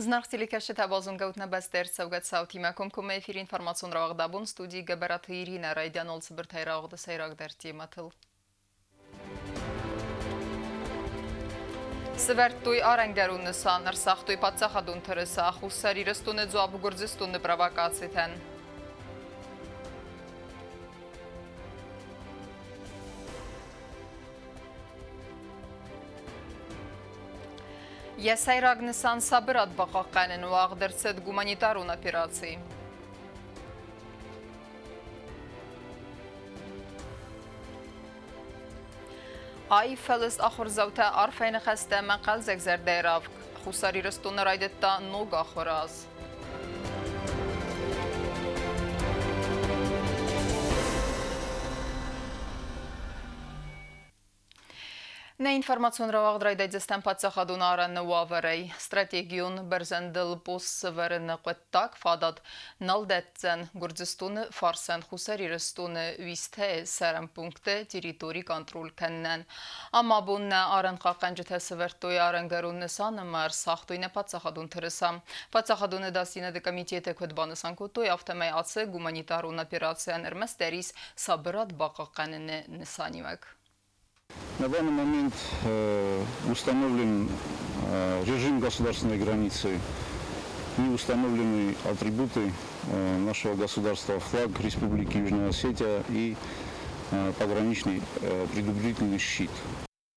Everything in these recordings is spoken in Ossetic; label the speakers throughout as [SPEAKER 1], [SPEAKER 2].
[SPEAKER 1] Зынаргъ телекӕсджытӕ, базонгӕ ут нӕ бӕстӕ ӕрцӕугӕ цаутимӕ. Комкоммӕ эфиры информацион рауагъд абон студийы Гӕбӕраты Иринӕ райдианон цыбыртӕй рауагъды сӕйрагдӕр темӕтыл. Сывӕрдтой арӕнгӕрон нысан, ӕрцагътой паддзахадон тырыса Хуссар Ирыстоны дзуапп Гуырдзыстоны провокацитӕн. Йӕ сӕйраг нысан сабырад бахъахъхъӕнын уагъд ӕрцыд гуманитарон операци. Аив фӕлыст ахуырдзаутӕ арфӕйы ныхӕстӕ ӕмӕ хъӕлдзӕг зӕрдӕйы равг. Хуссар Ирыстоны райдыдта ног ахуыры аз. Нӕ информацион рауагъд райдайдзыстӕм паддзахадон арӕны уавӕрӕй. Стратегион бӕрзӕндыл пост сӕвӕрыны хъуыддаг фадат нал дӕтдзӕн Гуырдзыстоны фарсӕн Хуссар Ирыстоны Уистӕйы цӕрӕн пункты территори контроль кӕнынӕн. Ам абон нӕ арӕнхъахъхъӕнджытӕ сӕвӕрдтой арӕнгӕрон нысан ӕмӕ ӕрцагътой нӕ паддзахадон тырыса. Паддзахадон ӕдасдзинады комитеты куыд банысан кодтой, афтӕмӕй ацы гуманитарон операцийӕн ӕрмӕстдӕр ис сабырад бахъахъхъӕныны нысаниуӕг.
[SPEAKER 2] На данный момент установлен режим государственной границы и установлены атрибуты нашего государства, флаг Республики Южная Осетия и пограничный предупредительный щит.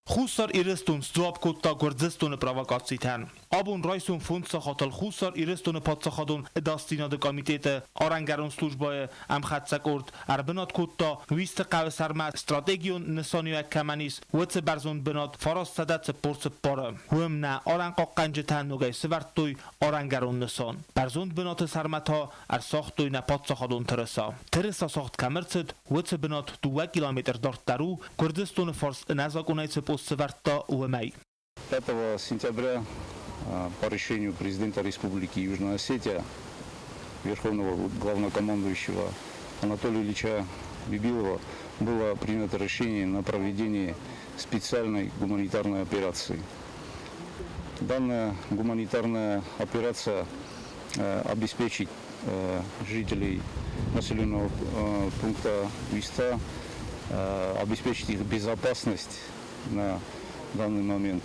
[SPEAKER 3] Хуссар Ирыстон сдзуапп кодта Гуырдзыстоны провокацитӕн. Абон райсом фондз сахатыл Хуссар Ирыстоны паддзахадон ӕдасдзинады комитеты арӕнгӕрон службӕйы ӕмхӕццӕ къорд ӕрбынат кодта Уисты хъӕуы сӕрмӕ стратегион нысаниуӕг кӕмӕн ис, уыцы бӕрзонд бынат 944-ы. Уым нӕ арӕнхъахъхъӕнджытӕ ногӕй сывӕрдтой арӕнгӕрон нысан. Бӕрзонд бынаты сӕрмӕ та ӕрсагътой нӕ паддзахадон тырыса. Тырыса сагъд кӕм ӕрцыд, уыцы бынат 2 километр дарддӕр у, Гуырдзыстоны фарс ӕнӕзакъонӕй цы пост сӕвӕрдта, уымӕй.
[SPEAKER 2] 5 сентября по решению президента Республики Южная Осетия, верховного главнокомандующего Анатолия Ильича Бибилова, было принято решение на проведение специальной гуманитарной операции. Данная гуманитарная операция обеспечит жителей населенного пункта Виста, обеспечит их безопасность на данный момент.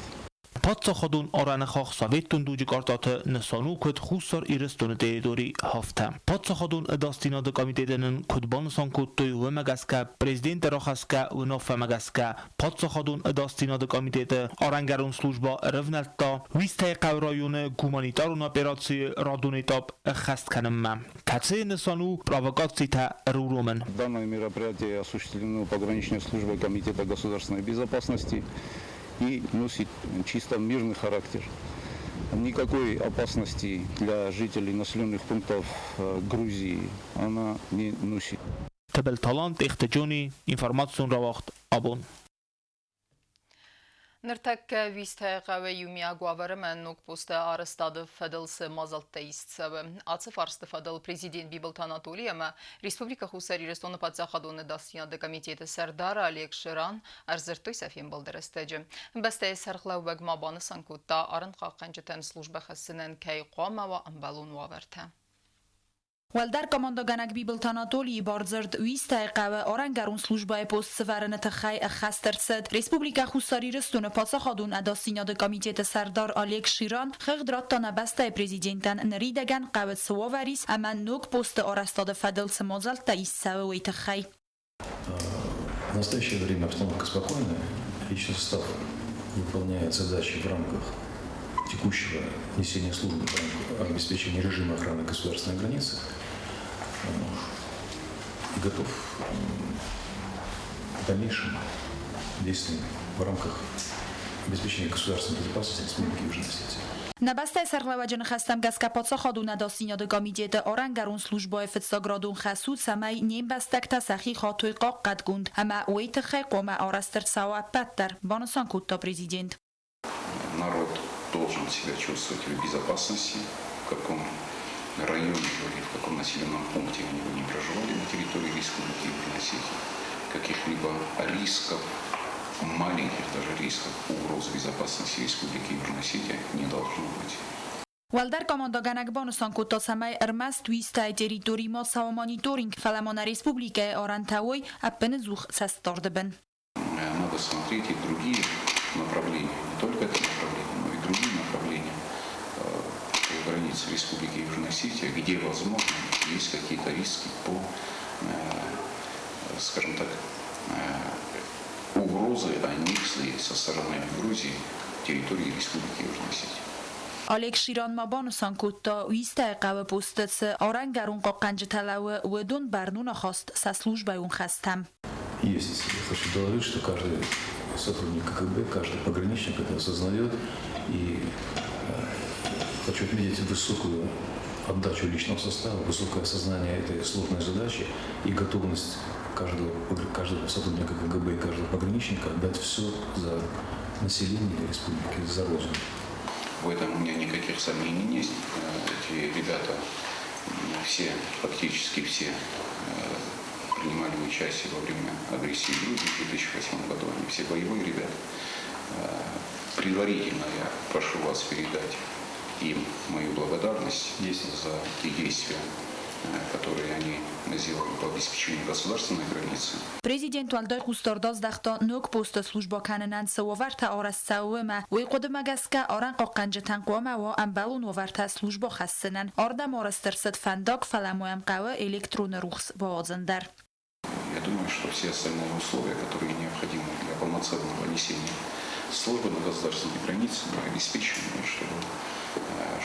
[SPEAKER 3] Паддзахадон арӕны хахх Советон дуджы картӕты нысан у куыд Хуссар Ирыстоны территори афтӕ. Паддзахадон ӕдасдзинады комитеты нын куыд банысан кодтой, уымӕ гӕсгӕ президенты рахӕсгӕ уынаффӕмӕ гӕсгӕ Паддзахадон ӕдасдзинады комитеты арӕнгӕрон службӕ ӕрӕвнӕлдта Уистӕйы хъӕуы районы гуманитарон операцийы радон этап ӕххӕст кӕнынмӕ, кӕцыйы нысан у провокацитӕ ӕруромын.
[SPEAKER 2] Данное мероприятие осуществлено пограничной службой Комитета государственной безопасности и носит чисто мирный характер. Никакой опасности для жителей населенных пунктов Грузии она не носит.
[SPEAKER 3] Тыбылталан Тъехты информацион рауагъд абон.
[SPEAKER 1] Ныртӕккӕ Уистӕйы хъӕуы иумиаг уавӕрмӕ ног посты арӕзтады фӕдыл цы мадзӕлттӕ ист цӕуы, ацы фарсты фӕдыл президент Бибылты Анатоли ӕмӕ Республикӕ Хуссар Ирыстоны паддзахадон ӕдасдзинады комитеты сӕрдар Олег Ширан ӕрдзырдтой сӕ фембӕлды рӕстӕджы. Бӕстӕйы сӕргълӕууӕг ма банысан кодта, арӕнхъахъхъӕнджытӕн службӕ хӕссынӕн кӕй хъуамӕ уа ӕмбӕлон уавӕртӕ.
[SPEAKER 4] Уӕлдӕр командӕгӕнӕг Бибылты Анатолийы бардзырд Уистӕйы хъӕуы арӕнгӕрон службӕйы пост сӕвӕрыны тыххӕй ӕххӕст ӕрцыд. Республикӕ Хуссар Ирыстоны паддзахадон ӕдасдзинады комитеты сӕрдар Олег Ширан хыгъд радта нӕ бӕстӕйы президентӕн ныридӕгӕн хъӕуы цы уавӕр ис ӕмӕ ног посты арӕзтады фӕдыл цы мадзӕлттӕ ист цӕуы, уый тыххӕй.
[SPEAKER 5] В настоящее время обстановка спокойная. Личный состав выполняет задачи в рамках текущего несения службы по обеспечению режима охраны государственной границы и готов к дальнейшим действиям в рамках обеспечения государственной безопасности Республики Южная Осетия.
[SPEAKER 4] Нӕ бӕстӕйы сӕргълӕууӕджы ныхӕстӕм гӕсгӕ паддзахадон ӕдасдзинады комитеты арӕнгӕрон службӕйы фыццаградон хӕс у, цӕмӕй не мбӕстӕгтӕ сӕхи хатой хъахъхъӕдгонд ӕмӕ уый тыххӕй хъуамӕ арӕзт ӕрцӕуа ӕппӕт дӕр, банысан кодта президент.
[SPEAKER 6] Народ должен себя чувствовать в безопасности, в каком районе или в каком населенном пункте они бы не проживали на территории республики Южная Осетия. Каких-либо рисков, маленьких даже рисков угрозы безопасности Республики Южная Осетия не должно быть.
[SPEAKER 4] Уӕлдӕр командӕгӕнӕг банысан кодта, цӕмӕй ӕрмӕст Уистӕйы территорийы ма цӕуа мониторинг, фӕлӕ ма нӕ республикӕйы арӕнтӕ уой ӕппыныдзух цӕстдарды бын.
[SPEAKER 6] Надо смотреть и другие направления, не только это направление, но и другие направления по границе Республики Южная Осетия, где, возможно, есть какие-то риски по, скажем так, угрозы аннексии со стороны Грузии территории Республики Южная Осетия.
[SPEAKER 4] Олег Ширан ма банысан кодта, Уистӕйы хъӕуы посты цы арӕнгӕрон хъахъхъӕнджытӕ лӕууы, уыдон бӕрнон ахаст сӕ службӕйон хӕстӕм.
[SPEAKER 5] Есть. Я хочу доложить, что каждый сотрудник КГБ, каждый пограничник это осознает. И хочу отметить высокую отдачу личного состава, высокое осознание этой сложной задачи и готовность каждого сотрудника КГБ и каждого пограничника отдать все за население республики, за Родину.
[SPEAKER 6] В этом у меня никаких сомнений нет. Эти ребята все, фактически все, принимали участие во время агрессии Грузии в 2008 году. Они все боевые ребята. Предварительно я прошу вас передать им мою благодарность за те действия, которые они сделали по обеспечению государственной границы.
[SPEAKER 4] Президент уӕлдай хъусдард аздӕхта ног посты службӕ кӕнынӕн цы уавӕртӕ арӕзт цӕуы, уымӕ. Уый хъуыдымӕ гӕсгӕ арӕнхъахъхъӕнджытӕн хъуамӕ уа ӕмбӕлон уавӕртӕ службӕ хӕссынӕн. Ардӕм арӕзт ӕрцыд фӕндаг, фӕлӕ ма йӕм хъӕуы электроны рухс бауадзын дӕр.
[SPEAKER 6] Я думаю, что все остальные условия, которые необходимы для полноценного несения службы на государственной границе, мы обеспечим,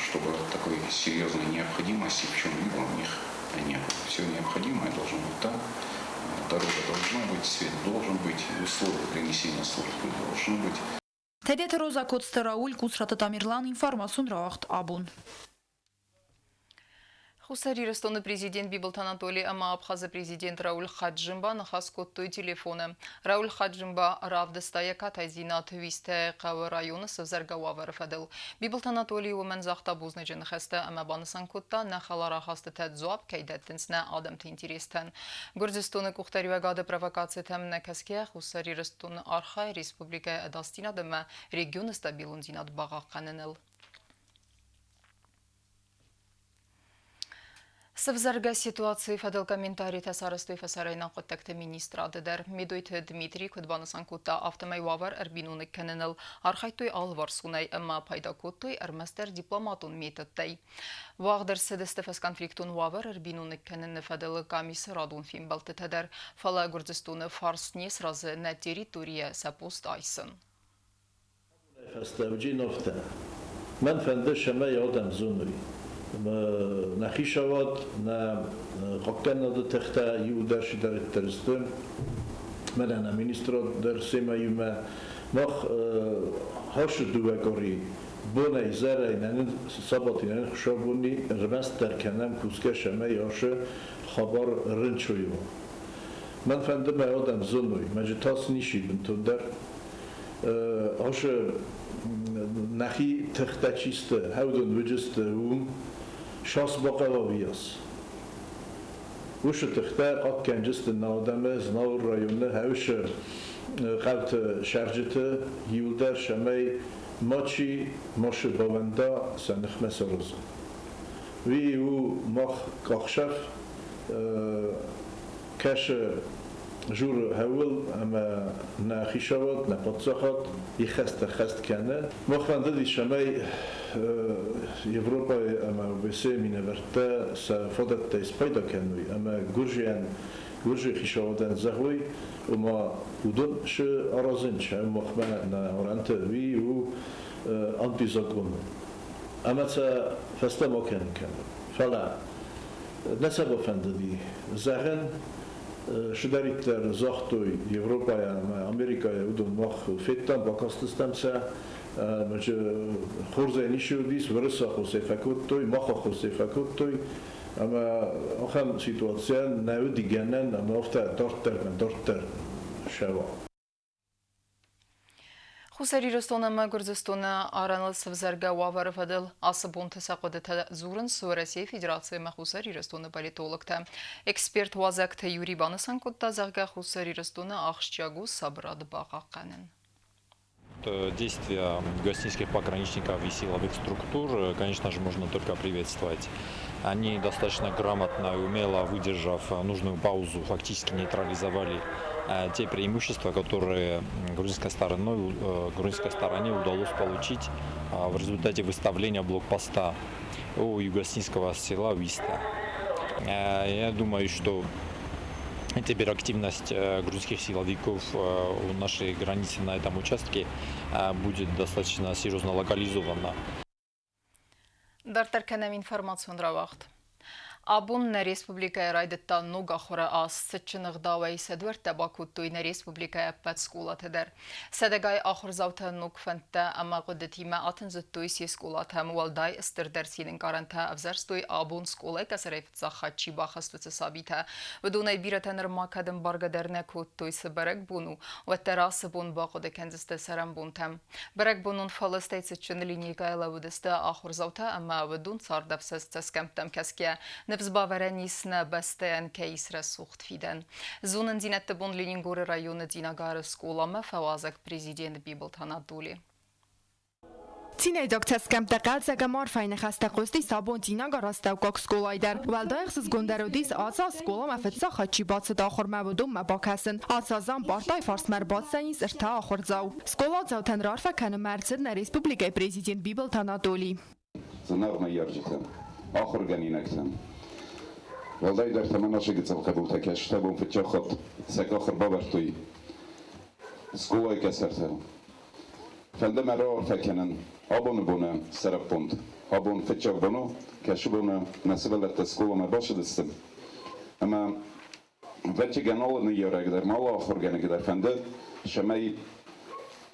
[SPEAKER 6] чтобы такой серьезной необходимости в чем-либо у них не было. Все необходимое должно быть там, дорога должна быть, свет должен быть, условия для несения службы должны быть.
[SPEAKER 4] Тедеты Роза Коцты Рауль, Кусраты Тамерлан, информацион рауагъд Абон.
[SPEAKER 1] Хуссар Ирыстоны президент Бибылты Анатолий ӕмӕ Абхазы президент Рауль Хаджимба ныхас кодтой телефоны. Рауль Хаджимба равдыста йӕ катайдзинад Уистӕйы хъӕуы районы сӕвзӕргӕ уавӕры фӕдыл. Бибылты Анатолий уымӕн загъта бузныджы ныхӕстӕ ӕмӕ банысан кодта, нӕ хӕлар ахастытӕ дзуапп кӕй дӕттынц нӕ адӕмты интерестӕн. Гуырдзыстоны къухдариуӕгады провокацитӕм нӕ кӕсгӕйӕ Хуссар Ирыстоны архайы республикӕйы ӕдасдзинад ӕмӕ регионы стабилондзинад бахъахъхъӕныныл. Сӕвзӕргӕ ситуацийы фӕдыл комментаритӕ сарӕзтой фӕсарӕйнаг хъуыддӕгты министрады дӕр. Медойты Дмитрий куыд банысан кодта, афтӕмӕй уавӕр ӕрбиноныг кӕныныл архайдтой алыварсонӕй ӕмӕ пайда кодтой ӕрмӕстдӕр дипломатон методтӕй. Уагъд ӕрцыдысты фӕсконфликтон уавӕр ӕрбиноныг кӕныны фӕдыл къамисы радон фембӕлдтытӕ дӕр, фӕлӕ Гуырдзыстоны фарс не сразы нӕ территорийӕ сӕ пост айсын.
[SPEAKER 7] Фӕстӕвджиновтӕ. Мӕн фӕнды, цӕмӕй адӕм зоной. Нӕ хицауад, нӕ хъахъхъӕнады тыхтӕ иуылдӕр чидӕриддӕр сты, мӕнӕ нӕ министрад дӕр семӕ иумӕ. Мах хӕссы дыууӕ къуыри бонӕй изӕрӕй нӕ нын сабати нӕ нын хуыцаубони ӕрмӕстдӕр кӕнӕм кусгӕ, цӕмӕй ацы хабар рынчой уа. Мӕн фӕнды мӕ адӕм зоной, мӕ джы тас ничи бынтондӕр. Ашы нӕхи тыхтӕ чи сты, хӕудын уыджысты уым шас бахъӕуа уыйас. Уышы тыхтӕ хъахъхъӕнджысты нӕ адӕмы Знауыр районы хӕусы хъӕуты сӕрджыты иуылдӕр, цӕмӕй мачи машы бавӕнда сӕ ныхмӕ саразын. Уый у мах къахсӕф, кӕсы журы хӕуыл ӕмӕ нӕ хицауад, нӕ паддзахад ихӕстӕ хӕст кӕны. Мах фӕндыди, цӕмӕй Европӕйы ӕмӕ ОБСЕ минӕвӕрттӕ сӕ фадӕттӕй спайда кӕной ӕмӕ гуырдзиан гуырдзы хицауадӕн зӕгъой, ома уыдон шы аразын махмӕ нӕ арӕнты, уый у антизакон. Ӕмӕ сӕ фӕстӕмӕ кӕнын кӕны. Фӕлӕ нӕ сӕ бафӕндыди зӕгъын, чидӕриддӕр загътой Европӕйӕ ӕмӕ Америкӕйӕ, уыдон мах федтам, бакастыстӕм сӕ, хорзӕй ницы уыдис, уырысы аххосӕй фӕкодтой, мах аххосӕй фӕкодтой, ӕмӕ ахӕм ситуацийӕн нӕ уыди гӕнӕн ӕмӕ афтӕ дарддӕр ӕмӕ дарддӕр сӕуа.
[SPEAKER 1] Хуссар Ирыстон ӕмӕ Гуырдзыстоны арӕныл сӕвзӕргӕ уавӕры фӕдыл ацы бонты сӕ хъуыдытӕ дзурынц Уӕрӕсейы Федерацийы ӕмӕ Хуссар Ирыстоны политологтӕ. Эксперт Уазӕгты Юрий банысан кодта, зӕгъгӕ, Хуссар Ирыстоны ахсджиаг у сабырад бахъахъхъӕнын.
[SPEAKER 8] Действия югоосетинских пограничников и силовых структур, конечно же, можно только приветствовать. Они достаточно грамотно и умело, выдержав нужную паузу, фактически нейтрализовали те преимущества, которые грузинской стороне удалось получить в результате выставления блокпоста у югоосетинского села Уиста. Я думаю, что теперь активность грузинских силовиков у нашей границы на этом участке будет достаточно серьезно локализована.
[SPEAKER 1] Дарддӕр кӕнӕм информацион рауагъд. Абон нӕ республикӕйы райдыдта ног ахуыры аз. Цытджын ӕгъдауӕй сӕ дуӕрттӕ бакодтой нӕ республикӕйы ӕппӕт скъолаты дӕр. Сӕдӕгай ахуырдзаутӕ ног фӕндтӕ ӕмӕ хъуыдытимӕ атындзыдтой се скъолатӕм. Уӕлдай стырдӕр цинӕнкъарӕнтӕ ӕвзӕрстой абон скъолайы къӕсӕрӕй фыццаг хатт чи бахызт, уыцы сабитӕ. Уыдонӕй бирӕтӕ нырма кӕд ӕмбаргӕ дӕр нӕ кодтой, цы бӕрӕгбон у, уӕддӕр ацы бон бахъуыды кӕндзысты цӕрӕнбонтӕм. Бӕрӕгбонон фӕлыстӕй цытджын линейкӕйы лӕууыдысты ахуырдзаутӕ ӕмӕ уыдон цардӕфсӕст цӕсгӕмттӕм кӕсгӕ ныфс бавӕрӕн ис нӕ бӕстӕйӕн кӕй ис рӕсугъд фидӕн. Зонындзинӕдты бон Ленингоры районы Дзинагары скъоламӕ фӕуазӕг президент Бибылты Анатоли.
[SPEAKER 9] Цинӕйдзаг цӕсгӕмттӕ, хъӕлдзӕг ӕмӕ арфӕйы ныхӕстӕ хъуыстис абон Дзинагар астӕуккаг скъолайы дӕр. Уӕлдай ӕхсызгондӕр уыдис, ацы аз скъоламӕ фыццаг хатт чи бацыд ахуырмӕ, уыдонмӕ бакӕсын. Ацы аз ам партӕйы фарсмӕ ӕрбаддзӕнис ӕртӕ ахуырдзау. Скъоладзаутӕн раарфӕ кӕнынмӕ ӕрцыд нӕ республикӕйы президент Бибылты Анатоли.
[SPEAKER 6] Зынаргъ ныййарджытӕн, ахуыргӕнинӕгтӕн, уӕлдайдӕр та мӕ нашы гыццыл хъӕбултӕ кӕсджытӕ бон фыццаг хатт сӕ къах ӕрбавӕрдтой скъолайы къӕсӕртыл. Фӕнды мӕ раарфӕ кӕнын абоны боны сӕраппонд. Абон фыццаг бон у, кӕцы боны нӕ сывӕллӕттӕ скъоламӕ бацыдысты. Ӕмӕ ӕвӕццӕгӕн алы ныййарӕг дӕр ма алы ахуыргӕнӕг дӕр фӕнды, цӕмӕй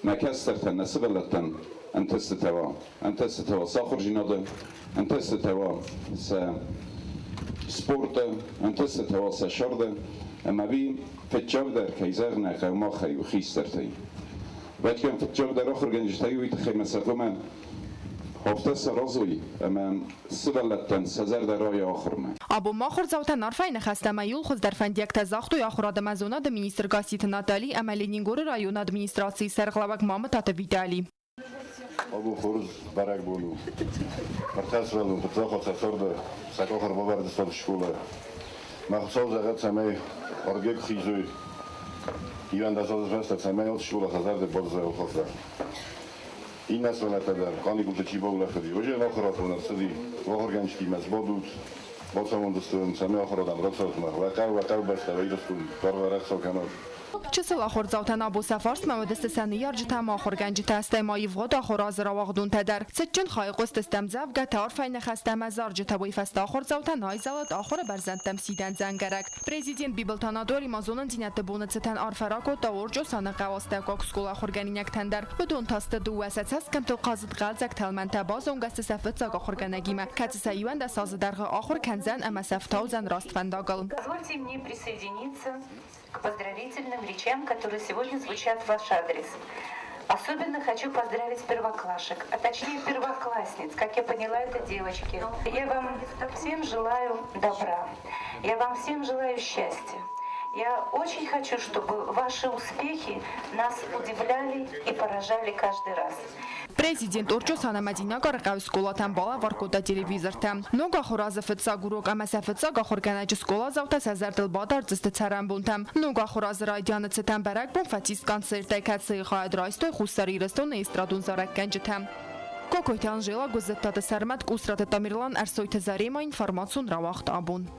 [SPEAKER 6] нӕ кӕстӕртӕн, нӕ сывӕллӕттӕн ӕнтыстытӕ уа. Ӕнтыстытӕ уа сӕ ахуырдзинады, ӕнтыстытӕ уа сӕ спорты, ӕнтыстытӕ уа сӕ сӕрды. Ӕмӕ уый фыццагдӕр, кӕй зӕгъын ӕй хъӕуы, махӕй у, хистӕртӕй. Вӕтгӕн фыццагдӕр ахуыргӕнджытӕй уый тыххӕй мӕ сӕ хъуамӕ афтӕ саразой, ӕмӕ сывӕллӕттӕн сӕ зӕрдӕ райа ахуырмӕ.
[SPEAKER 9] Абон ма ахуырдзаутӕн арфӕйы ныхӕстӕ ӕмӕ иууыл хуыздӕр фӕндиӕгтӕ загътой ахуырад ӕмӕ зонады министр Гасситы Натали ӕмӕ Ленингоры районы администрацийы сӕргълӕууӕг Мамытаты Витали.
[SPEAKER 10] Абон хорз бӕрӕгбон у. Ӕртӕ сывӕллон фыццаг хатт сӕ царды сӕ къах ӕрбавӕрдыстӕм скъолайы. Мӕ Хуыцау зӕгъӕд, цӕмӕй ардгӕ куы хизой, 11 азы фӕстӕ цӕмӕй ацы скъола сӕ зӕрды баззайа фӕстӕ. Иннӕ сывӕллӕттӕ дӕр каникулты чи баулӕфыди, уыдон ахуырадон ӕрцыди, ахуыргӕнджытимӕ сбадут, бацамондзысты уын, цӕмӕй ахуырадӕн рацӕут ӕмӕ уӕ хъӕу, уӕ хъӕубӕстӕ, уӕ Ирыстон дӕргъ-ӕрӕгцау кӕнат.
[SPEAKER 9] Чысыл ахуырдзаутӕн абон сӕ фарсмӕ уыдысты сӕ ныййарджытӕ ӕмӕ ахуыргӕнджытӕ, стӕй ма ивгъуыд ахуыры азы рауагъдонтӕ дӕр. Цытджын хайы хъуыстысты ӕмдзӕвгӕтӕ, арфӕйы ныхӕстӕ ӕмӕ зарджытӕ, уый фӕстӕ ахуырдзаутӕн айзӕлыд ахуыры бӕрзӕндтӕм сидӕн дзӕнгӕрӕг. Президент Бибылты Анатоли ма зонындзинӕдты боны цытӕн арфӕ ракодта Орчъосаны хъӕуы астӕуккаг скъолайы ахуыргӕнинӕгтӕн дӕр. Уыдон та сты дыууӕ сӕ цӕсгӕмттыл хъазыд хъӕлдзӕг тӕлмӕнтӕ, базонгӕ сты сӕ фыццаг ахуыргӕнӕгимӕ, кӕцы сӕ 11 азы дӕргъы ахуыр кӕндзӕн ӕмӕ сӕ фтаудзӕн раст фӕндагыл.
[SPEAKER 11] Позвольте мне присоединиться к поздравительным речам, которые сегодня звучат в ваш адрес. Особенно хочу поздравить первоклашек, а точнее первоклассниц, как я поняла, это девочки. Я вам всем желаю добра, я вам всем желаю счастья. Я очень хочу, чтобы ваши успехи нас удивляли и поражали каждый раз.
[SPEAKER 9] Президент Орчъосаны ӕмӕ Дзинагары хъӕуы скъолатӕн балӕвар кодта телевизортӕ. Ног ахуыры азы фыццаг урок ӕмӕ сӕ фыццаг ахуыргӕнӕджы скъоладзаутӕ сӕ зӕрдыл бадардзысты цӕрӕнбонтӕм. Ног ахуыры азы райдианы цытӕн бӕрӕгбон фӕцис концертӕй, кӕцыйы хайад райстой Хуссар Ирыстоны эстрадон зарӕггӕнджытӕ. Кокойты Анжела, Гуыззыттаты Сӕрмӕт, Къусраты Тамерлан, Ӕрсойты Заремӕ информацион рауагъд абон.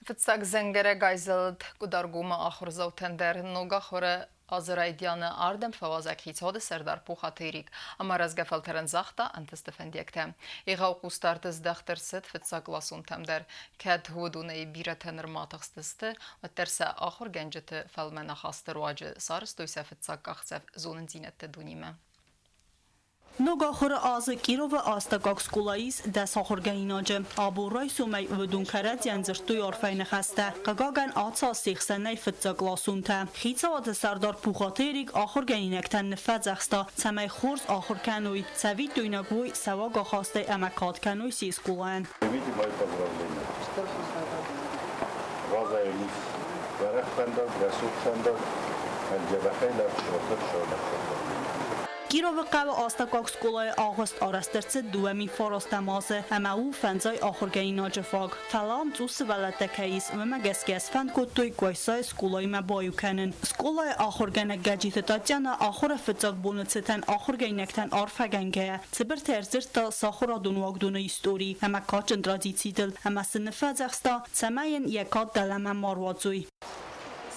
[SPEAKER 1] Фыццаг дзӕнгӕрӕг айзӕлыд Къуыдаргомы ахуырдзаутӕн дӕр ног ахуыры азы райдианы ардӕм фӕуазӕг хицауады сӕрдар Пухаты Эрик ӕмӕ рӕзгӕ фӕлтӕрӕн загъта ӕнтысты фӕндиӕгтӕ. Егъау хъусдард здӕхт ӕрцыд фыццагкъласонтӕм дӕр. Кӕд уыдонӕй бирӕтӕ нырма тыхстысты, уӕддӕр сӕ ахуыргӕнджыты фӕлмӕн ахасты руаджы сарӕзтой сӕ фыццаг къахдзӕф зонындзинӕдты дунемӕ.
[SPEAKER 12] Ног ахуыры азы Кировы астӕуккаг скъолайы ис 10 ахуыргӕнинаджы. Абон райсомӕй уыдон кӕрӕдзийӕн дзырдтой арфӕйы ныхӕстӕ. Хъыгагӕн, ацы аз се хсӕн нӕй фыццагкъласонтӕ. Хицауады сӕрдар Пухаты Эрик ахуыргӕнинӕгтӕн ныффӕдзӕхста, цӕмӕй хорз ахуыр кӕной, цӕвиттойнаг уой сӕ уагахастӕй ӕмӕ кад кӕной се скъолайӕн.
[SPEAKER 10] Примите мои поздравления. Разӕй уӕрӕх фӕндаг, рӕсугъд фӕндаг.
[SPEAKER 12] Кировыхъӕуы астӕуккаг скъолайы агъуыст арӕзт ӕрцыд 2009 азы ӕмӕ у фӕндзай ахуыргӕнинаджы фаг. Фӕлӕ ам цъус сывӕллӕттӕ кӕй ис, уымӕ гӕсгӕ сфӕнд кодтой Къуайсайы скъолаимӕ баиу кӕнын. Скъолайы ахуыргӕнӕг Гӕджиты Татьяна ахуыры фыццаг боны цытӕн ахуыргӕнинӕгтӕн арфӕгӕнгӕйӕ, цыбыртӕй ӕрдзырдта сӕ ахуырадон уагдоны истори ӕмӕ кадджын традицитыл ӕмӕ сын ныффӕдзӕхста, цӕмӕй йын йӕ кад дӕлӕмӕ ма руадзой.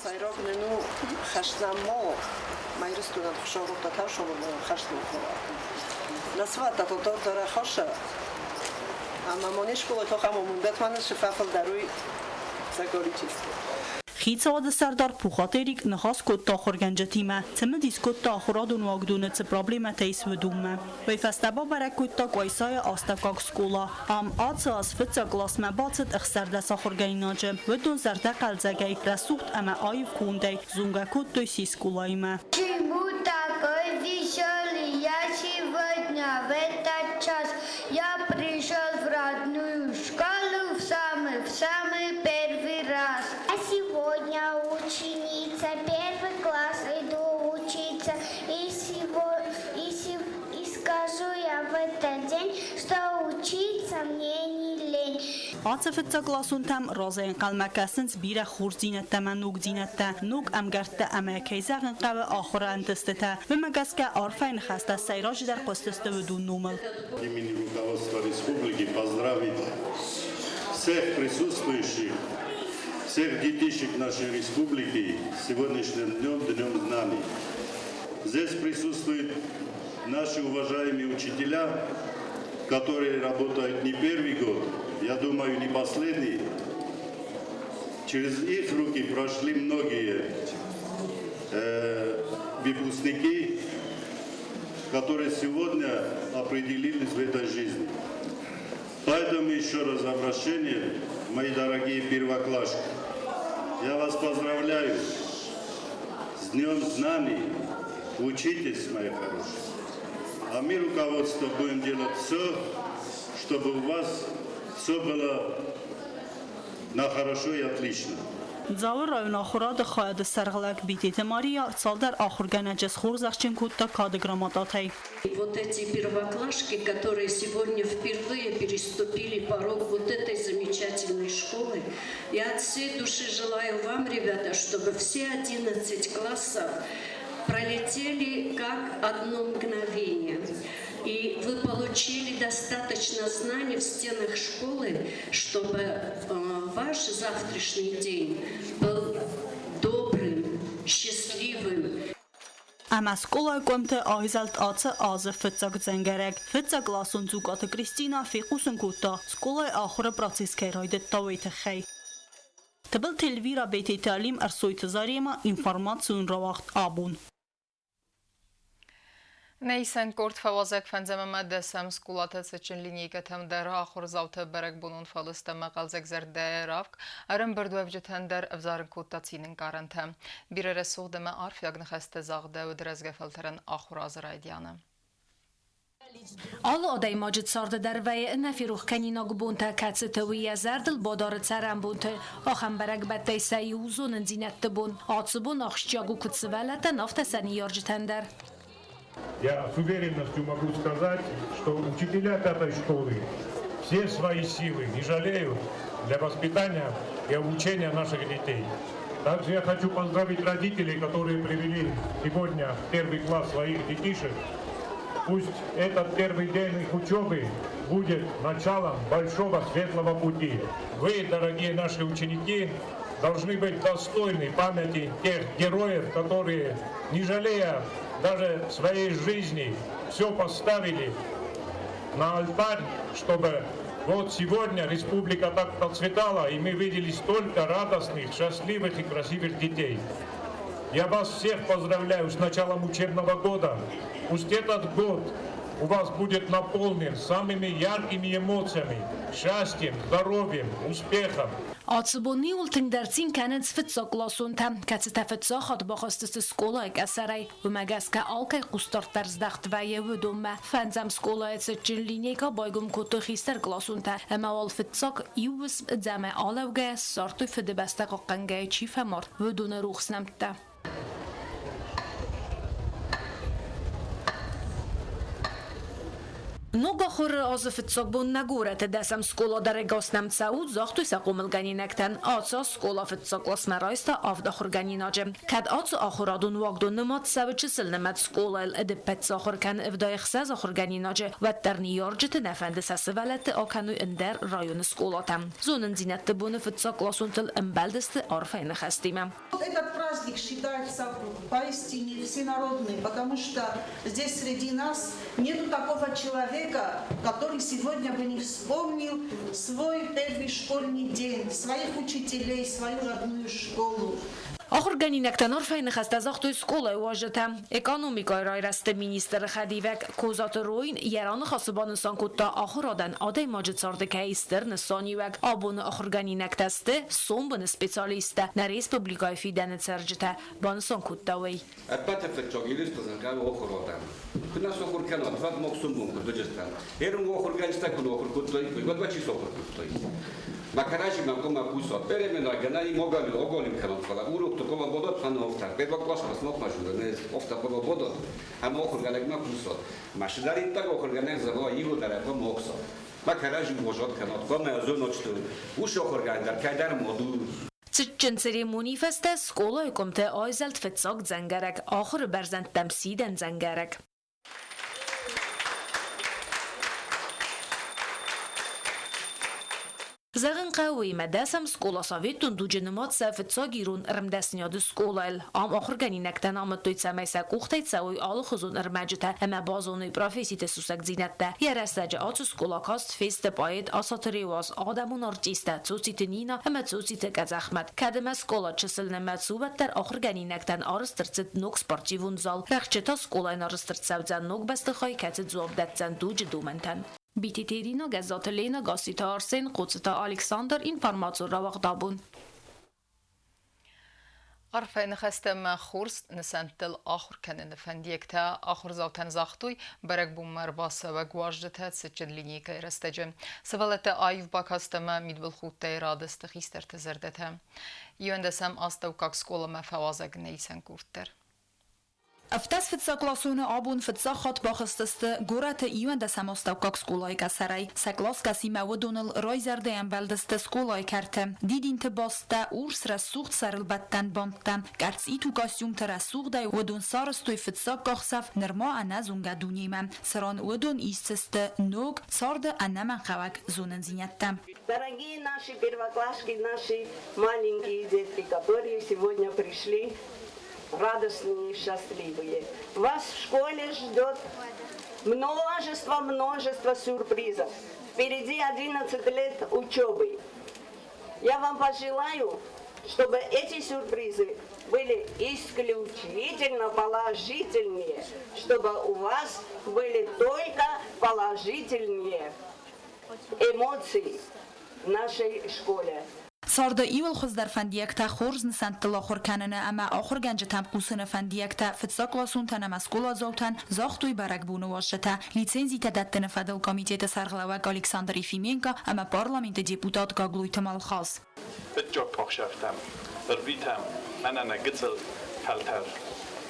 [SPEAKER 13] Сӕйраг нын у хӕсдзӕн ма ма Ирыстонӕн хуссаррохтӕ тӕрсоны хӕстон Нӕ сывӕллӕттӕ дӕр ӕххӕсса ӕмӕ ма не скъолай тох ӕма мундӕт ма нын фӕфылдӕр уый сӕ количество.
[SPEAKER 12] Хицауады сӕрдар Пухаты Эрик ныхас кодта ахуыргӕнджытимӕ, цымыдис кодта ахуырадон уагдоны цы проблемӕтӕ ис, уыдонмӕ. Уый фӕстӕ бабӕрӕг кодта Къуайсайы астӕуккаг скъола. Ам ацы аз фыццаг къласмӕ бацыд 16 ахуыргӕнинаджы. Уыдон зӕрдӕхъӕлдзӕгӕй, рӕсугъд ӕмӕ аив кондӕй зонгӕ кодтой се скъолаимӕ.
[SPEAKER 14] Почему такой веселый я сегодня в этот час? Я пришел в родную школу в самый первый раз. А сегодня ученица, первый класс иду учиться. И, сего, и, и скажу я в этот день, что учиться мне не лень.
[SPEAKER 12] Ацы фыццагкъласонтӕм разӕй ӕнхъӕлмӕ кӕсынц бирӕ хорздзинӕдтӕ ӕмӕ ногдзинӕдтӕ, ног ӕмгӕрттӕ ӕмӕ, кӕй зӕгъын хъӕуы, ахуыры ӕнтыстытӕ. Уымӕ гӕсгӕ арфӕйы ныхӕстӕ сӕйраджыдӕр хъуыстысты уыдон номыл.
[SPEAKER 15] Имени руководства республики поздравить всех присутствующих, всех детишек нашей республики с сегодняшним днем, Днем Знаний. Здесь присутствуют наши уважаемые учителя, которые работают не первый год, я думаю, не последний. Через их руки прошли многие выпускники, которые сегодня определились в этой жизни. Поэтому еще раз обращение, мои дорогие первоклашки. Я вас поздравляю с Днем Знаний. Учитесь, мои хорошие. А мы, руководство, будем делать все, чтобы у вас все было на хорошо и отлично.
[SPEAKER 12] Дзауы районы ахуырады хайады сӕргълӕууӕг Битеты Мария цалдӕр ахуыргӕнӕджы схорзӕхджын кодта кады грамотатӕй.
[SPEAKER 16] Вот эти первоклашки, которые сегодня впервые переступили порог вот этой замечательной школы, я от всей души желаю вам, ребята, чтобы все 11 классов пролетели как одно мгновение. И вы получили достаточно знаний в стенах школы, чтобы ваш завтрашний день был добрым, счастливым.
[SPEAKER 12] Ӕмӕ скъолайы къуымты айзӕлд ацы азы фыццаг дзӕнгӕрӕг. Фыццагкъласон Дзукъаты Кристина фехъусын кодта, скъолайы ахуыры процесс кӕй райдыдта, уый тыххӕй. Тыбылты Эльвира, Бететы Алим, Ӕрсойты Зарема, информацион рауагъд «Абон».
[SPEAKER 1] Нӕ исӕн къорд фӕуазӕг фӕндзӕм ӕмӕ дӕсӕм скъолаты цытджын линейкӕтӕм дӕр ахуырдзауты бӕрӕгбонон фӕлыст ӕмӕ хъӕлдзӕгзӕрдӕйы равг ӕрӕмбырдуӕвджытӕн дӕр ӕвзарын кодта цинӕнкъарӕнтӕ. Бирӕ рӕсугъд ӕмӕ арфиаг ныхӕстӕ загъдӕуыд рӕзгӕ фӕлтӕрӕн ахуыры азы райдианы.
[SPEAKER 17] Алы адӕймаджы царды дӕр вӕййы ӕнӕферохкӕнинаг бонтӕ, кӕцыты уый йӕ зӕрдыл бадары цӕрӕнбонты. Ахӕм бӕрӕгбӕттӕй сӕ иу зонындзинӕдты бон. Ацы бон ахсджиаг у куыд сывӕллӕттӕн, афтӕ сӕ ныййарджытӕн дӕр.
[SPEAKER 18] Я с уверенностью могу сказать, что учителя пятой школы все свои силы не жалеют для воспитания и обучения наших детей. Также я хочу поздравить родителей, которые привели сегодня в первый класс своих детишек. Пусть этот первый день их учебы будет началом большого светлого пути. Вы, дорогие наши ученики, должны быть достойны памяти тех героев, которые, не жалея даже своей жизни, все поставили на алтарь, чтобы вот сегодня республика так процветала, и мы видели столько радостных, счастливых и красивых детей. Я вас всех поздравляю с началом учебного года. Пусть этот год у вас будет наполнен самыми яркими эмоциями, счастьем, здоровьем, успехом.
[SPEAKER 17] Ацы бон иууыл тынгдӕр цин кӕнынц фыццагкъласонтӕ, кӕцытӕ фыццаг хатт бахызтысты скъолайы къӕсӕрӕй. Уымӕ гӕсгӕ алкӕй хъусдард дӕр здӕхт вӕййы уыдонмӕ. Фӕндзӕм скъолайы цытджын линейкӕ байгом кодтой хистӕркъласонтӕ ӕмӕ уал фыццаг иу уысм ӕдзӕмӕй алӕугӕйӕ ссардтой Фыдыбӕстӕ хъахъхъӕнгӕйӕ чи фӕмард, уыдоны рухс нӕмттӕ.
[SPEAKER 4] Ног ахуыры азы фыццаг бон нӕ горӕты дӕсӕм скъола дӕр ӕгас нӕм цӕут, загътой сӕ хъомылгӕнинӕгтӕн. Ацы аз скъола фыццаг къласмӕ райста авд ахуыргӕнинаджы. Кӕд ацы ахуырадон уагдон нымад цӕуы чысылнымӕц скъолайыл ӕдыппӕт цы ахуыр кӕны 76 ахуыргӕнинаджы, уӕддӕр ныййарджыты нӕ фӕнды сӕ сывӕллӕтты акӕной ӕндӕр районы скъолатӕм. Зонындзинӕдты боны фыццагкъласонтыл ӕмбӕлдысты арфӕйы ныхӕстимӕ.
[SPEAKER 19] Этот праздник считается поистине всенародным, потому что здесь среди нас нету такого человека, который сегодня бы не вспомнил свой первый школьный день, своих учителей, свою родную школу.
[SPEAKER 4] Ахуыргӕнинӕгтӕн арфӕйы ныхӕстӕ загътой скъолайы уазджытӕ. Экономикӕйы райрӕзты министры хӕдивӕг Козаты Роин йӕ раныхасы банысан кодта, ахуырадӕн адӕймаджы царды кӕй стыр нысаниуӕг. Абоны ахуыргӕнинӕгтӕ сты сомбоны специалисттӕ, нӕ республикӕйы фидӕны цӕрджытӕ, банысан кодта уый.
[SPEAKER 20] Ӕппӕты фыццаг Ирыстоны хъӕуы ахуырадӕн. Куы нӕ сахуыр кӕнат, уӕд мах сомбон куыд уыдзыстӕм? Ерын ахуыргӕнджытӕ куы нӕ ахуыр кодтой, уӕд уӕ чи сахуыр кодтой? Мӕ кӕрӕдзимӕ хъуамӕ хъусат. Переменагӕнӕй оголим кӕнат, фӕлӕ урокты хъуамӕ бадат фӕны афтӕ. Первый класс мах ма афтӕ хъуамӕ бадат ӕмӕ ахуыргӕнӕгмӕ хъусат. Мӕ сыдӕриддӕр ахуыргӕнӕг зӕгъа, иууылдӕр хъуамӕ охсат. Мӕ кӕрӕдзи уазат кӕнат, хъуамӕ зонат, что ус ахуыргӕнӕг дӕр кӕйдӕр мад у.
[SPEAKER 4] Цытджын церемонийы фӕстӕ скъолайы къуымты айзӕлд фыццаг дзӕнгӕрӕг, ахуыры бӕрзӕндтӕм сидӕн дзӕнгӕрӕг. Зӕгъын хъӕуы, уыимӕ дӕсӕм скъола советон дуджы нымад сӕ фыццаг ирон ӕрмдӕсныйады скъолайыл. Ам ахуыргӕнинӕгтӕн амыдтой, цӕмӕй сӕ къухтӕй цӕуой алыхуызон ӕрмӕджытӕ ӕмӕ базоной професситы сусӕгдзинӕдтӕ. Йӕ рӕстӕджы ацы скъола каст фесты поэт Асаты Реуаз, адӕмон артисттӕ Цоциты Нина ӕмӕ Цоциты Къӕдзӕхмӕт. Кӕд ӕмӕ скъола чысыл нымӕц у, уӕддӕр ахуыргӕнинӕгтӕн арӕзт ӕрцыд ног спортивон зал. Рӕхджы та скъолайӕн арӕзт ӕрцӕудзӕн ног бӕстыхай, кӕцы дзуапп дӕтдзӕн дуджы домӕнтӕн. Битеты Ирина, Гӕззаты Лена, Гасситы Арсен, Хъоцыты Александр, информацион рауагъд абон.
[SPEAKER 1] Арфӕйы ныхӕстӕ ӕмӕ хорз нысӕнттыл ахуыр кӕныны фӕндиӕгтӕ ахуырдзаутӕн загътой бӕрӕгбонмӕ ӕрбацӕуӕг уазджытӕ цытджын линейкӕйы рӕстӕджы. Сывӕллӕттӕ аив бакаст ӕмӕ мидбылхудтӕй радысты хистӕрты зӕрдӕтӕ. Иуӕндӕсӕм астӕуккаг скъоламӕ фӕуазӕг нӕ исӕн къорд дӕр.
[SPEAKER 4] Ӕвддӕс фыццагкъласоны абон фыццаг хатт бахызтысты горӕты иуӕндӕсӕм астӕуккаг скъолайы къӕсӕрӕй. Сӕ къласгӕсимӕ уыдоныл райзӕрдӕ ӕмбӕлдысты скъолайы кӕрты. Дидинты басттӕ, урс рӕсугъд сӕрылбӕттӕн бандтӕ, къӕрцъиту костюмты рӕсугъдӕй уыдон сарӕзтой фыццаг къахдзӕф нырма ӕнӕзонгӕ дунемӕ, цыран уыдон исдзысты ног, царды ӕнӕмӕнгхъӕуӕг зонындзинӕдтӕ.
[SPEAKER 21] Дорогие наши первоклашки, наши маленькие детки, которые сегодня пришли радостные и счастливые. Вас в школе ждет множество-множество сюрпризов. Впереди 11 лет учебы. Я вам пожелаю, чтобы эти сюрпризы были исключительно положительные, чтобы у вас были только положительные эмоции в нашей школе.
[SPEAKER 4] Царды иууыл хуыздӕр фӕндиӕгтӕ хорз нысӕнттыл ахуыр кӕныны ӕмӕ ахуыргӕнджытӕм хъусыны фӕндиӕгтӕ фыццагкъласонтӕн ӕмӕ скъоладзаутӕн загътой бӕрӕгбоны уазджытӕ, лицензитӕ дӕттыны фӕдыл комитеты сӕргълӕууӕг Александр Ефименко ӕмӕ парламенты депутат Гаглойты Малхаз.
[SPEAKER 22] Фыццаг къахсӕфтӕм ӕрвитӕм мӕнӕ нӕ гыццыл фӕлтӕр,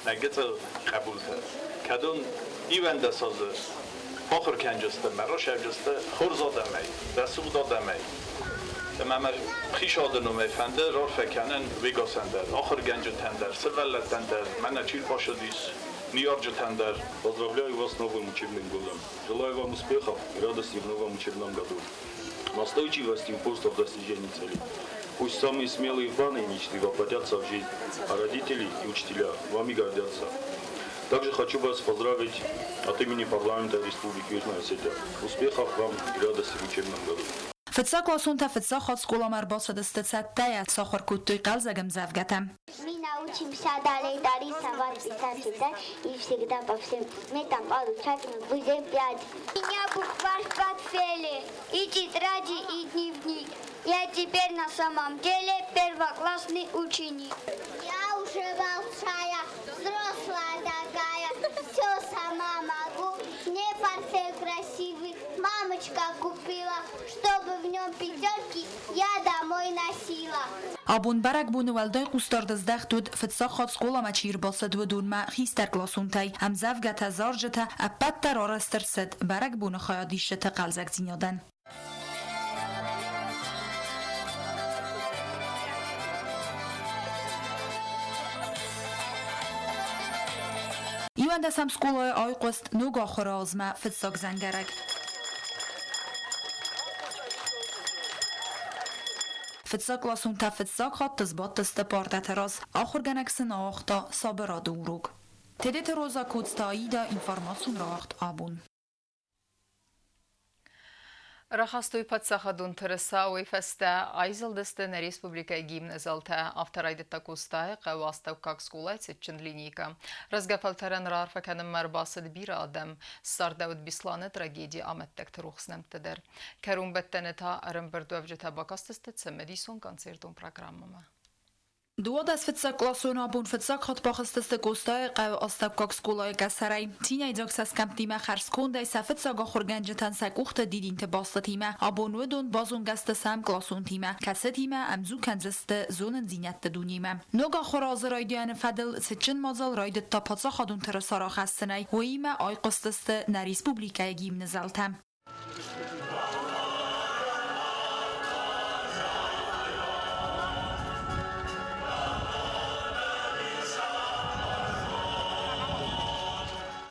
[SPEAKER 22] нӕ гыццыл хъӕбултӕ, кӕдон 11 азы ахуыр кӕнджысты мӕ расӕвджысты хорз адӕмӕй, рӕсугъд адӕмӕй. Ӕмӕ мӕ хицауады номӕй фӕнды рарфӕ кӕнын Вегасӕн дӕр, ахуыргӕнджытӕн дӕр, сывӕллӕттӕн дӕр, мӕнӕ чи рбацыдис, ныййарджытӕн дӕр.
[SPEAKER 23] Поздравляю вас с новым учебным годом. Желаю вам успехов и радости в новом учебном году. Настойчивости и упорства в достижении цели. Пусть самые смелые планы и мечты воплотятся в жизнь, а родители и учителя вами гордятся. Также хочу вас поздравить от имени парламента Республики Южная Осетия. Успехов вам и радости в учебном году.
[SPEAKER 4] Фыццагкъласонтӕ фыццаг хатт скъоламӕ ӕрбацыдысты цӕттӕйӕ, сахуыр кодтой хъӕлдзӕг ӕмдзӕвгӕтӕ.
[SPEAKER 14] Мы научимся далее рисовать, писать, читать и всегда по всем предметам получать мы пять. У меня букварь в портфеле, и тетради, и дневник. Я теперь на самом деле первоклассный ученик. Я уже большая, взрослая такая, все сама могу. Мне портфель красивый мамочка купила, чтобы в нем нем пятерки я домой носила.
[SPEAKER 4] Абон бӕрӕгбоны уӕлдай хъусдард здӕхт уыд, фыццаг хатт скъоламӕ чи ӕрбацыд, уыдонмӕ хистӕркъласонтӕй. Ӕмдзӕвгӕтӕ, зарджытӕ ӕппӕт дӕр арӕзт ӕрцыд бӕрӕгбоны хайадисджыты хъӕлдзӕгдзинадӕн. Иуӕндӕсӕм скъолайы айхъуыст ног ахуыры азмӕ фыццаг дзӕнгӕрӕг. Фыццагкъласонтӕ фыццаг хатт сбадтысты партӕты раз. Ахуыргӕнӕг сын ауагъта сабырады урок. Тедеты Роза Коцты Аида информацион рауагъд абон.
[SPEAKER 1] Рахастой паддзахадон тырыса, уый фӕстӕ айзӕлдысты нӕ республикӕйы гимны зӕлтӕ. Афтӕ райдыдта Къостайы хъӕуы астӕуккаг скъолайы цытджын линейкӕ. Рӕзгӕ фӕлтӕрӕн раарфӕ кӕнынмӕ ӕрбацыд бирӕ адӕм. Ссардӕуыд Беслӕны трагедийы амӕттӕгты рухс нӕмттӕ дӕр. Кӕронбӕттӕны та ӕрӕмбырдуӕвджытӕ бакастысты цымыдисон концертон программӕмӕ.
[SPEAKER 4] 12 фыццагкъласон абон фыццаг хатт бахызтысты Къостайы хъӕуы астӕуккаг скъолайы къӕсӕрӕй. Цинӕйдзаг цӕсгӕмттимӕ хӕрзкондӕй сӕ фыццаг ахуыргӕнджытӕн сӕ къухты дидинты бастытимӕ абон уыдон базонгӕ сты сӕ ӕмкъласонтимӕ, кӕцытимӕ ӕмдзу кӕндзысты зонындзинӕдты дунемӕ. Ног ахуыры азы райдианы фӕдыл цытджын мадзал райдыдта паддзахадон тырыса рахӕссынӕй, уыимӕ айхъуыстысты нӕ республикӕйы гимны зӕлтӕ.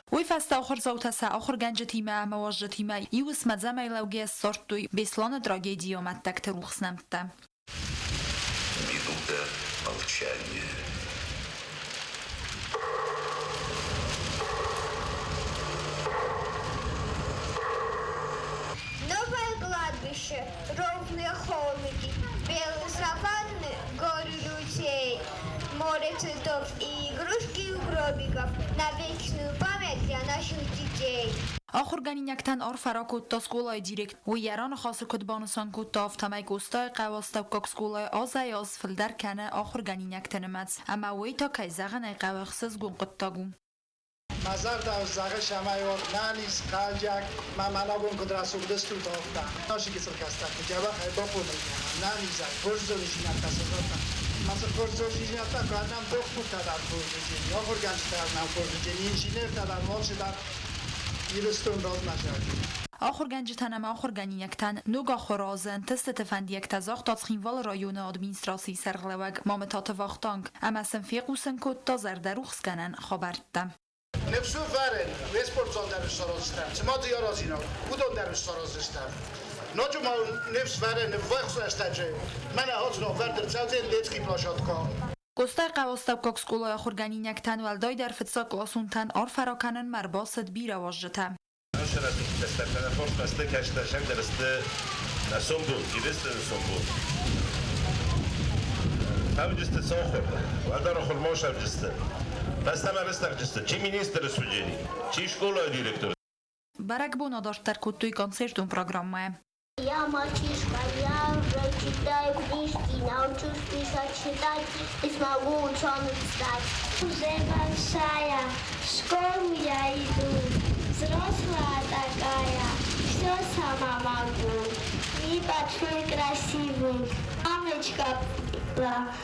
[SPEAKER 4] Уый фӕстӕ ахуырдзаутӕ сӕ ахуыргӕнджытимӕ ӕмӕ уазджытимӕ иу уысмӕдзӕмӕй лӕугӕйӕ ссардтой Беслӕны трагедийы амӕттӕгты рухс нӕмттӕ.
[SPEAKER 2] Минута молчания.
[SPEAKER 14] Новое кладбище, ровные холмики, белые саванны, горы людей, море цветов и игрушки у гробиков на вечную память для наших детей.
[SPEAKER 4] Ахуыргӕнинӕгтӕн арфӕ ракодта скъолайы директор. Уый йӕ раныхасы куыд банысан кодта, афтӕмӕй Къостайы хъӕуы астӕуккаг скъолайы азӕй-аз фылдӕр кӕны ахуыргӕнинӕгты нымӕц, ӕмӕ уый та, кӕй зӕгъын ӕй хъӕуы, ӕхсызгон хъуыддаг у.
[SPEAKER 3] Мӕ зӕрдӕ зӕгъы, цӕмӕй нӕниз, хъӕлдзӕг, мӕ мӕнӕгон куыд рӕсугъд стут, афтӕ. Нашы гыццыл кӕстӕрты дзӕбӕхӕй бахъомыл кӕнӕм, нӕнизӕй, хорз зонындзинӕдтӕ сын раттӕм. Ма цы хорз зонындзинӕдтӕ куы нӕм дохтыртӕ дӕр хорз уыдзӕни, ахуыргӕнджытӕ дӕр нӕм хорз уыдзӕни, инженертӕ дӕр, алчи дӕр Ирыстон размӕ зӕгъы.
[SPEAKER 4] Ахуыргӕнджытӕн ӕмӕ ахуыргӕнинӕгтӕн ног ахуыры азы ӕнтыстыты фӕндиӕгтӕ загъта Цхинвалы районы администрацийы сӕргълӕууӕг Мамытаты Вахтанг ӕмӕ сын фехъусын кодта зӕрдӕрухсгӕнӕн хабӕрттӕ.
[SPEAKER 3] Ныфс у вӕрын, уе спортзал дӕр сараздзыстӕм, цыма дзы аразинаг, уыдон дӕр сараздзыстӕм. Ноджы ма уын ныфс вӕрын ӕввахс рӕстӕджы мӕнӕ ацы вӕрд ӕрцӕудзӕн детский площадка.
[SPEAKER 4] Къостайыхъӕуы астӕуккаг скъолайы ахуыргӕнинӕгтӕн уӕлдайдӕр фыццагкъласонтӕн арфӕ ракӕнынмӕ ӕрбацыд бирӕ уазджытӕ. Бӕрӕгбон адарддӕр кодтой концертон программӕйӕ.
[SPEAKER 14] Я мальчишка, я уже читаю книжки, научусь писать, читать и смогу ученым стать. Уже большая, в школу я иду, взрослая такая, все сама могу. И большой красивый, мамочка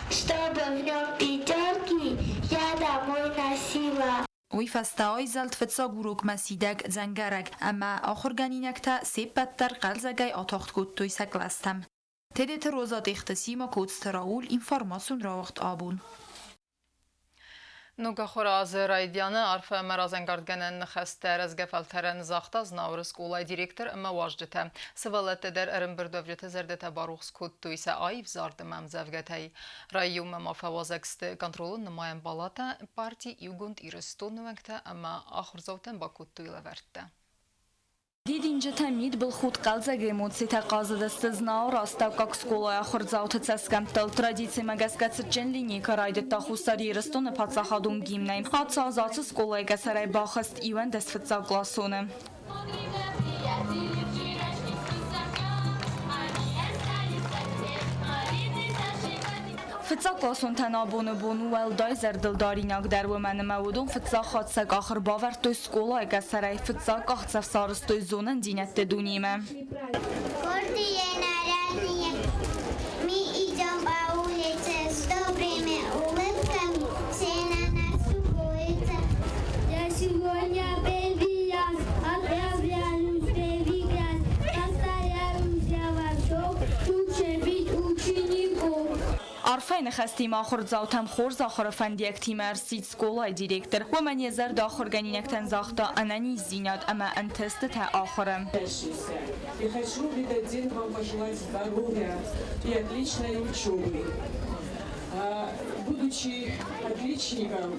[SPEAKER 14] чтобы в нем пятерки я домой носила.
[SPEAKER 4] Уый фӕстӕ айзӕлд фыццаг урокмӕ сидӕг дзӕнгӕрӕг, ӕмӕ ахуыргӕнинӕгтӕ се ппӕт дӕр хъӕлдзӕгӕй атагъд кодтой сӕ кълӕстӕм. Тедеты Роза Тъехты Сима, Коцты Рауль, информацион рауагъд абон.
[SPEAKER 1] Ног ахуыры азы райдианы арфӕ ӕмӕ разӕнгардгӕнӕн ныхӕстӕ рӕзгӕ фӕлтӕрӕн загъта Знауыры скъолайы директор ӕмӕ уазджытӕ. Сывӕллӕттӕ дӕр ӕрӕмбырдуӕвджыты зӕрдӕтӕ барухс кодтой сӕ аив зард ӕмӕ ӕмдзӕвгӕтӕй. Районмӕ ма фӕуазӕг сты контролон нымайӕн палатӕ, парти Иугонд Ирыстоны уӕнгтӕ ӕмӕ ахуырдзаутӕн бакодтой лӕвӕрттӕ.
[SPEAKER 5] Дидинджытӕ, мидбылхудт, хъӕлдзӕг эмоцитӕ хъазыдысты Знауыры астӕуккаг скъолайы ахуырдзауты цӕсгӕмттыл. Традицимӕ гӕсгӕ цытджын линейкӕ райдыдта Хуссар Ирыстоны паддзахадон гимнӕй. Ацы аз ацы скъолайы къӕсӕрӕй бахызт 11 фыццагкъласоны. Фыццагкъласонтӕн абоны бон у уӕлдай зӕрдылдаринагдӕр, уымӕн ӕмӕ уыдон фыццаг хатт сӕ къах ӕрбавӕрдтой скъолайы къӕсӕрӕй, фыццаг къахдзӕф сарӕзтой зонындзинӕдты дунемӕ.
[SPEAKER 14] Гордые наряды.
[SPEAKER 5] Арфӕйы ныхӕстимӕ ахуырдзаутӕм хорз ахуыры фӕндиӕгтимӕ ӕрсидт скъолайы директор. Уымӕн йӕ зӕрдӕ ахуыргӕнинӕгтӕн загъта ӕнӕниздзинад ӕмӕ ӕнтыстытӕ ахуыры.
[SPEAKER 6] И хочу в этот день вам пожелать здоровья и отличной учебы. Будучи отличником,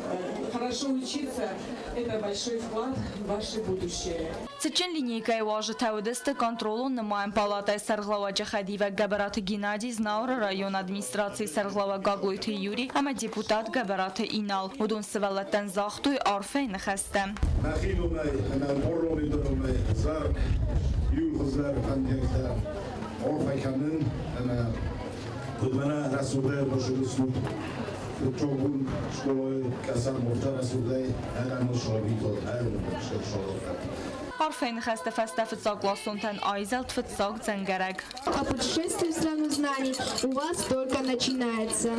[SPEAKER 6] хорошо учиться – это большой вклад в ваше будущее.
[SPEAKER 5] Цытджын линейкӕйы уазджытӕ уыдысты контролон-нымайӕн палатӕйы сӕргълӕууӕджы хӕдивӕг Гӕбӕраты Геннадий, Знауыры районы администрацийы сӕргълӕууӕг Гаглойты Юри ӕмӕ депутат Гӕбӕраты Инал. Уыдон сывӕллӕттӕн загътой арфӕйы ныхӕстӕ.
[SPEAKER 7] Мӕхи номӕй ӕмӕ Орловы номӕй зар иу хуыздӕр фӕндиӕгтӕ арфӕ кӕнын ӕмӕ куыд мӕнӕ рӕсугъдӕй ӕрбацыдыстут фыццагон скъолайы кӕсӕн уӕртӕ рӕсугъдӕй ӕнӕнос сабитыл ӕрымысыд.
[SPEAKER 5] Арфӕйы ныхӕсты фӕстӕ фыццагкъласонтӕн айзӕлд фыццаг дзӕнгӕрӕг.
[SPEAKER 8] А путешествие в страну знаний у вас только начинается.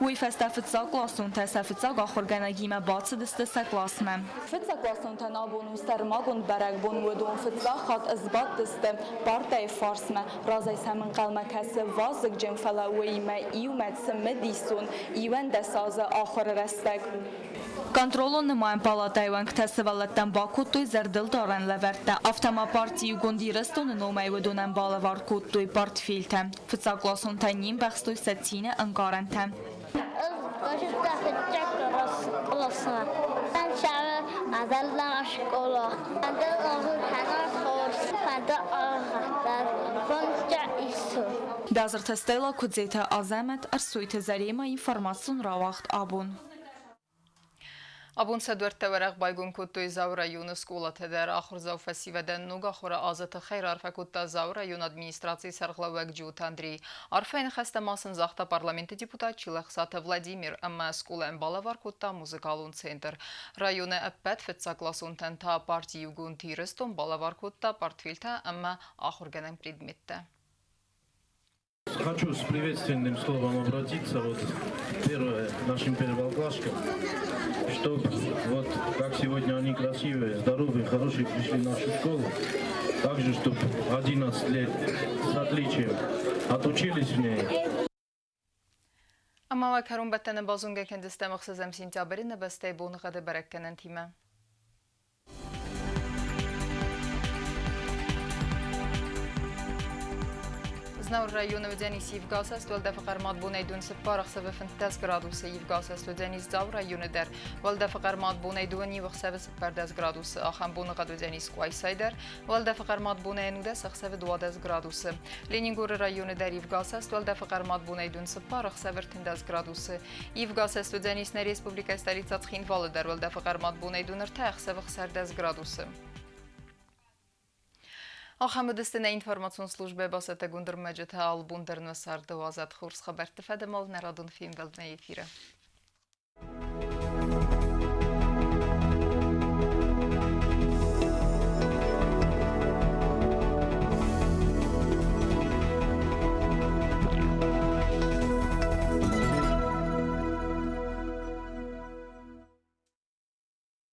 [SPEAKER 5] Уый фӕстӕ фыццагкъласонтӕ сӕ фыццаг ахуыргӕнӕгимӕ бацыдысты сӕ къласмӕ. Фыццагкъласонтӕн абон у сӕрмагонд бӕрӕгбон, уыдон фыццаг хатт сбадтысты партӕйы фарсмӕ. Разӕй сӕм ӕнхъӕлмӕ кӕсы вазыгджын, фӕлӕ уыимӕ иумӕ цымыдисон 11 азы ахуыры рӕстӕг. Контролон-нымайӕн палатӕйы уӕнгтӕ сывӕллӕттӕн бакодтой зӕрдылдарӕн лӕвӕрттӕ, афтӕ ма парти Иугонд Ирыстон-ы номӕй уыдонӕн балӕвар кодтой портфелтӕ. Фыццагкъласонтӕ не мбӕхстой сӕ цины ӕнкъарӕнтӕ.
[SPEAKER 14] Ӕз базыдта фыццаг къласмӕ. Сӕнсӕры адӕллаг скъола. Фӕнды ахуыр кӕнын хорз, фӕнды ӕргъӕвдӕр, фондзтӕ исы.
[SPEAKER 5] Базырты Стелла, Куыдзеты Азӕмӕт, Ӕрсойты Заремӕ, информацион рауагъд абон.
[SPEAKER 1] Абон сӕ дуӕрттӕ уӕрӕх байгом кодтой Дзауы районы скъолатӕ дӕр. Ахуырдзау фӕсивӕдӕн ног ахуыры азы тыххӕй раарфӕ кодта Дзауы районы администрацийы сӕргълӕууӕг Джиоты Андрей. Арфӕйы ныхӕстӕ ма сын загъта парламенты депутат Чилӕхсаты Владимир ӕмӕ скъолайӕн балӕвар кодта музыкалон центр. Районы ӕппӕт фыццагкъласонтӕн та парти Иугонд Ирыстон балӕвар кодта портфелтӕ ӕмӕ ахуыргӕнӕн предметтӕ.
[SPEAKER 24] Хочу с приветственным словом обратиться вот первое нашим первоклашкам, чтобы вот как сегодня они красивые, здоровые, хорошие пришли в нашу школу, также чтобы 11 лет с отличием отучились в ней.
[SPEAKER 1] Ӕмӕ уӕ кӕронбӕттӕны базонгӕ кӕндзыстӕм 6 сентябры нӕ бӕстӕйы боныгъӕды бӕрӕггӕнӕнтимӕ. Знауыр районы уыдзӕнис ивгӕсӕст, уӕлдӕфы хъӕрмад бонӕй дун 4 ӕхсӕвы 15 градусы, ивгӕсӕст уыдзӕнис Дзауы районы дӕр, уӕлдӕфы хъӕрмад бонӕй дыууӕ иу ӕхсӕвы 14 градусы, ахӕм боныгъӕд уыдзӕнис Къуайсайы дӕр, уӕлдӕфы хъӕрмад бонӕй 19 ӕхсӕвы 12 градусы. Ленингоры районы дӕр ивгӕсӕст, уӕлдӕфы хъӕрмад бонӕй дун 4 ӕхсӕвы 13 градусы, ивгӕсӕст уыдзӕнис нӕ республикӕйы столицӕ Цхинвалы дӕр, уӕлдӕфы хъӕрмад бонӕй дун 3 ӕхсӕвы 16 градусы. Ахӕм уыдысты нӕ информацион службӕ бацӕттӕгонд ӕрмӕджытӕ. Алыбон дӕр нӕ царды уадзӕд хорз хабӕртты фӕдыл нӕ радон фембӕлдмӕ эфиры.